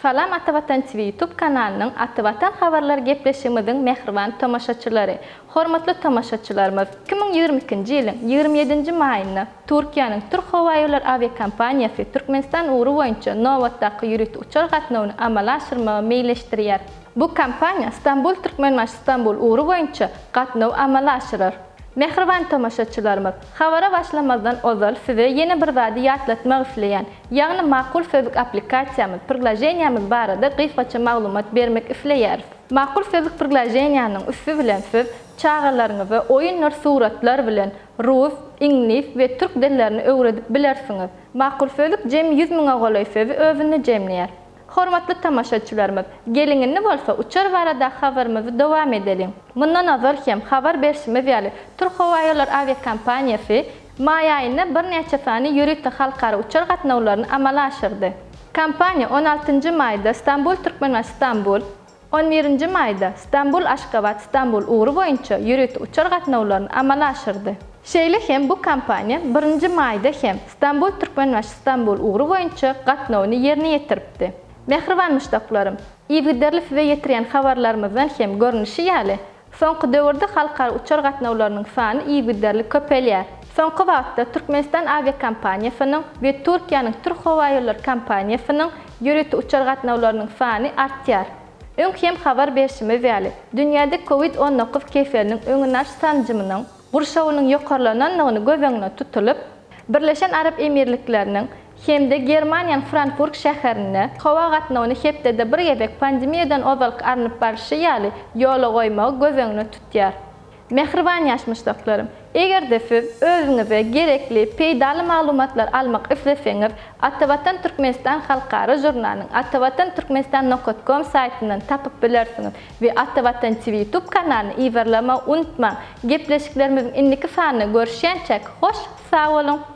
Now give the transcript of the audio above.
Salam Atavatan TV YouTube kanalynyň Atavatan habarlar gepleşigimiziň mähriban tomaşaçylary! Hormatly tomaşaçylarymyz, 2022-nji ýylyň 27-nji maýynda Türkiýäniň Türkhowaýollary awiakompaniýasy Türkmenistan ugry boýunça nobatdaky ýörite uçar gatnawyny amala aşyrmagy meýilleşdirýär. Bu kompaniýa Stambul-Türkmenbaşy-Stambul ugry boýunça gatnawy amala aşyrar. Mähriban tomaşaçylarymyz, habara başlamazdan ozal size ýene bir zady ýatlatmak isleýän, ýagny Makul Sözlük applikasiýamyz, priloženiýamyz barada gysgaça maglumat bermek isleýäris. Makul Sözlük priloženiýanyň üsti bilen siz çagalaryňyza oýundyr suratlar bilen rus, iňlis we türk dillerini öwredip bilersiňiz. Makul Sözlük jemi 100 müňe golaý sözi özünde jemleýär. Hormatly tomaşaçylarymyz, geliň indi bolsa uçar baradaky habarymyzy dowam edeliň. Mundan ozal hem habar berşimiz ýaly, Türkhowaýollary awiakompaniýasy maý aýynda birnäçe sany ýörite halkara uçar gatnawlaryny amala aşyrdy. Kompaniýa on altynjy maýda Stambul-Türkmenbaşy-Stambul, On birinji maýda Stambul-Aşgabat-Stambul ugry boýunça ýörite uçar gatnawlaryny amala aşyrdy. Şeýle hem bu kompaniýa birinji maýda hem Stambul-Türkmenbaşy-Stambul ugry boýunça gatnawyny ýerine ýetiripdi. Mähriban muşdaklarym, yzygiderli size ýetirýän habarlarymyzdan hem görnüşi ýaly, Soňky döwürde halkara uçar gatnawlarynyň sany yzygiderli köpelýär. Soňky wagtda Türkmenistan awiakompaniýasynyň we Türkiýäniň Türkhowaýollary kompaniýasynyň ýörite uçar gatnawlarynyň sany artýar. Öň hem habar berşimiz ýaly, dünýäde Covid 19 keseliniň öňüni alyş sanjymynyň gurşawynyň ýokarlanandygyny göz öňünde tutulyp, Birleşen Arap Emirlikleriniň hem-de Germaniýanyň Frankfurt şäherinde howa gatnawyny hepdede bir gezek pandemiýadan ozalky alnyp barlyşy ýaly ýola goýmagy göz öňünde tutýar. Mähriban ýaş muşdaklarym, eger-de siz özüňize gerekli, peýdaly maglumatlary almak isleseňiz, Atavatan Türkmenistan halkara žurnalynyň Atavatan Türkmenistan nokat kom saýtyndan tapyp bilersiňiz we Atavatan TV YouTube kanalyny yzarlamagy unutmaň! Gepleşiklerimiziň indiki sanynda görüşýänçäk, hoş sag boluň!